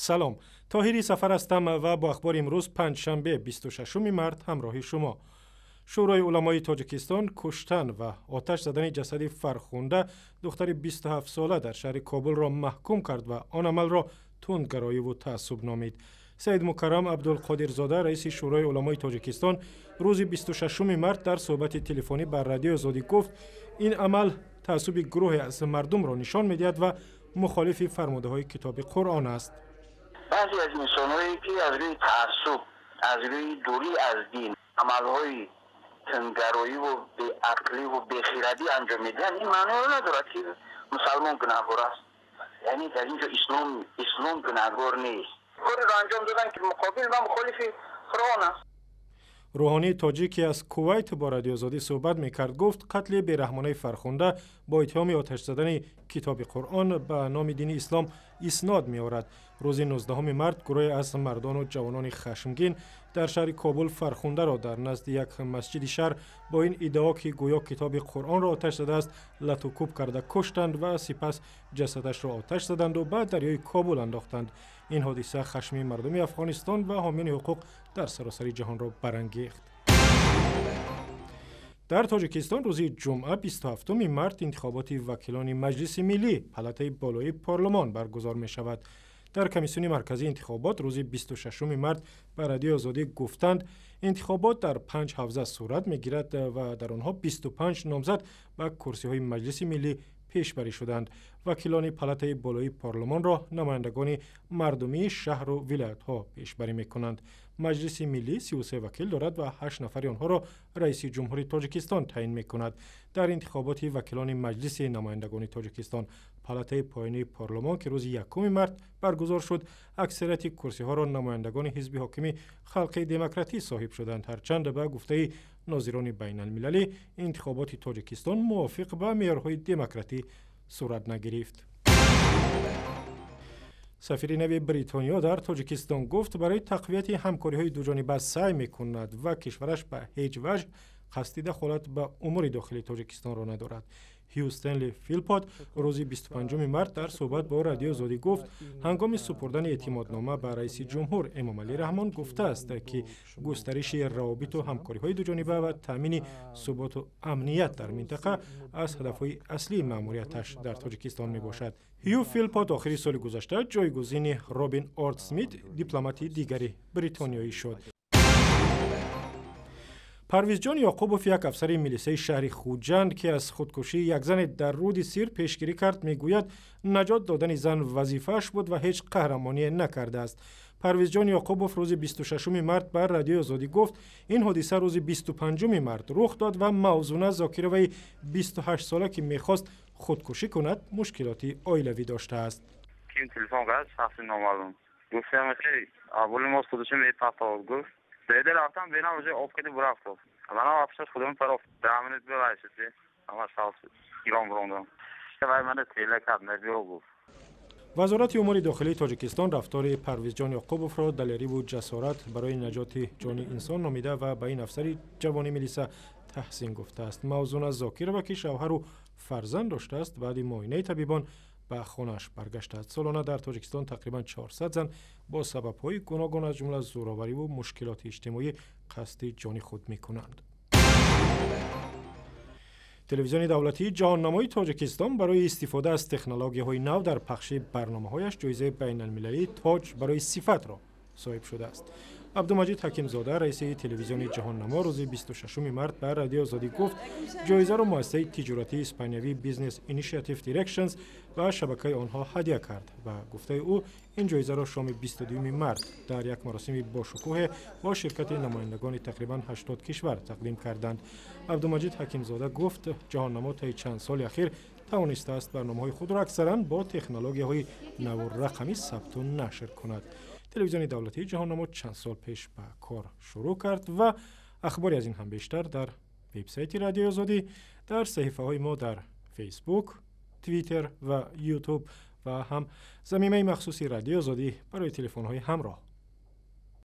Салом, Тоҳири Сафар ҳастам ва бо ахбори имрӯз, панҷшанбе, 26 март, ҳамроҳи шумо. Шӯрои уламои Тоҷикистон куштан ва оташ задани ҷасади Фархунда, духтари 27-сола дар шаҳри Кобулро маҳкум кард ва он амалро тундгароиву таассуб номид. Саид Мукаррам Абдулқодирзода, раиси Шӯрои уламои Тоҷикистон, рӯзи 26 март дар суҳбати телефонӣ ба Радиои Озодӣ гуфт, ин амал таассуби гурӯҳе аз мардумро нишон медиҳад ва мухолифи фармудаҳои китоби Қуръон аст. Баъзе аз инсонҳое, ки аз рӯи таассуб, аз рӯи дурӣ аз дин амалҳои тундгароиву беақливу бехирадӣ анҷом медиҳанд, ин маъноро надорад, ки мусалмон гунаҳгор аст. Яъне дар ин ҷо ислом гунаҳгор нест. Кореро анҷом додан, ки муқобил ва мухолифи Қуръон аст. Рӯҳонии тоҷик, ки аз Кувайт бо Радиои Озодӣ суҳбат мекард, гуфт, қатли бераҳмонаи Фархунда бо иттиҳоми оташ задани китоби Қуръон ба номи дини ислом иснод меорад. Рӯзи 19 март гурӯҳе аз мардону ҷавонони хашмгин дар шаҳри Кобул Фархундаро дар назди як масҷиди шаҳр бо ин иддао, ки гӯё китоби Қуръонро оташ задааст, латукӯб карда куштанд ва сипас ҷасадашро оташ заданду ба дарёи Кобул андохтанд. Ин ҳодиса хашми мардуми Афғонистон ва ҳомиёни ҳуқуқ дар саросари ҷаҳонро барангехт. Дар Тоҷикистон рӯзи ҷумъа, 27 март, интихоботи вакилони Маҷлиси миллӣ, палатаи болоии парлумон, баргузор мешавад. Дар Комиссиони марказии интихобот рӯзи 26 март ба Радиои Озодӣ гуфтанд, интихобот дар панҷ ҳавза сурат мегирад ва дар онҳо 25 номзад ба курсиҳои Маҷлиси миллӣ пешбарӣ шуданд. Вакилони палатаи болоии парлумонро намояндагони мардумии шаҳру вилоятҳо пешбарӣ мекунанд. Маҷлиси миллӣ 33 вакил дорад ва ҳашт нафари онҳоро раиси ҷумҳури Тоҷикистон таъин мекунад. Дар интихоботи вакилони Маҷлиси намояндагони Тоҷикистон, палатаи поёнии парлумон, ки рӯзи 1 март баргузор шуд, аксарияти курсиҳоро намояндагони ҳизби ҳокими Халқи демократӣ соҳиб шуданд. Ҳарчанд ба гуфтаи нозирони байналмилалӣ интихоботи Тоҷикистон мувофиқ ба меъёрҳои демократӣ сурат нагирифт. Сафири нави Бритониё дар Тоҷикистон гуфт, барои тақвияти ҳамкориҳои дуҷониба саъй мекунад ва кишвараш ба ҳеҷ ваҷҳ қасди дахолат ба умури дохилии Тоҷикистонро надорад. Ҳю Стенли Филпот рӯзи 25 март дар суҳбат бо Радиои Озодӣ гуфт, ҳангоми супурдани эътимоднома ба раиси ҷумҳур Эмомалӣ Раҳмон гуфтааст, ки густариши равобиту ҳамкориҳои дуҷониба ва таъмини суботу амният дар минтақа аз ҳадафҳои аслии маъмурияташ дар Тоҷикистон мебошад. Ҳю Филпот охири соли гузашта ҷойгузини Робин Орд Смит, дипломати дигари бритониёӣ, шуд. Парвизҷон Ёқубов, як афсари милисаи шаҳри Хуҷанд, ки аз худкушии як зане дар руди Сир пешгирӣ кард, мегӯяд, наҷот додани зан вазифааш буд ва ҳеҷ қаҳрамоние накардааст. Парвизҷон Ёқубов рӯзи 26 март ба Радиои Озодӣ гуфт, ин ҳодиса рӯзи 25 март рух дод ва Мавзуна Зокироваи 28-сола, ки мехост худкушӣ кунад, мушкилоти оилавӣ доштааст. Ким телефон кард, шахси номаълум. Гуфтам, аввали мо худашо мепартовад, гуфт. Беде рафтам, бинам, уже об кади бурафтод. Манам афшаш худам парофт. 10 минут бевай шуд, ҳама сал гирон бурондам. Вай мана тела кард, набиё, гуфт. Вазорати умури дохилии Тоҷикистон рафтори Парвизҷон Ёқубовро далериву ҷасорат барои наҷоти ҷони инсон номида ва ба ин афсари ҷавони милиса таҳсин гуфтааст. Мавзуна Зокирова, ки шавҳару фарзанд доштааст, баъди муоинаи табибон ба хонааш баргаштааст. Солона дар Тоҷикистон тақрибан 400 зан бо сабабҳои гуногун, аз ҷумла зӯровариву мушкилоти иҷтимоӣ, қасди ҷони худ мекунанд. Телевизиони давлатии Ҷаҳоннамои Тоҷикистон барои истифода аз технологияҳои нав дар пахши барномаҳояш ҷоизаи байналмилалии «Тоҷ барои сифатро» соҳиб шудааст. Абдумаҷид Ҳакимзода, раиси телевизиони Ҷаҳоннамо, рӯзи 26 март ба Радиои Озодӣ гуфт, ҷоизаро муассисаи тиҷоратии испаниявӣ Business Initiative Directions ба шабакаи онҳо ҳадя кард. Ба гуфтаи ӯ, ин ҷоизаро шоми 22 март дар як маросими бошукӯҳе бо ширкати намояндагони тақрибан 80 кишвар тақдим карданд. Абдумаҷид Ҳакимзода гуфт, Ҷаҳоннамо таи чанд соли ахир тавонистааст барномаҳои худро аксаран бо технологияҳои наву рақамӣ сабту нашр кунад. Телевизиони давлатии Ҷаҳоннамо чанд сол пеш ба кор шурӯъ кард ва ахбори аз ин ҳам бештар дар вебсайти Радиои Озодӣ, дар саҳифаҳои мо дар Фейсбук, Твиттер ва Ютуб ва ҳам замимаи махсуси Радиои Озодӣ барои телефонҳои ҳамроҳ.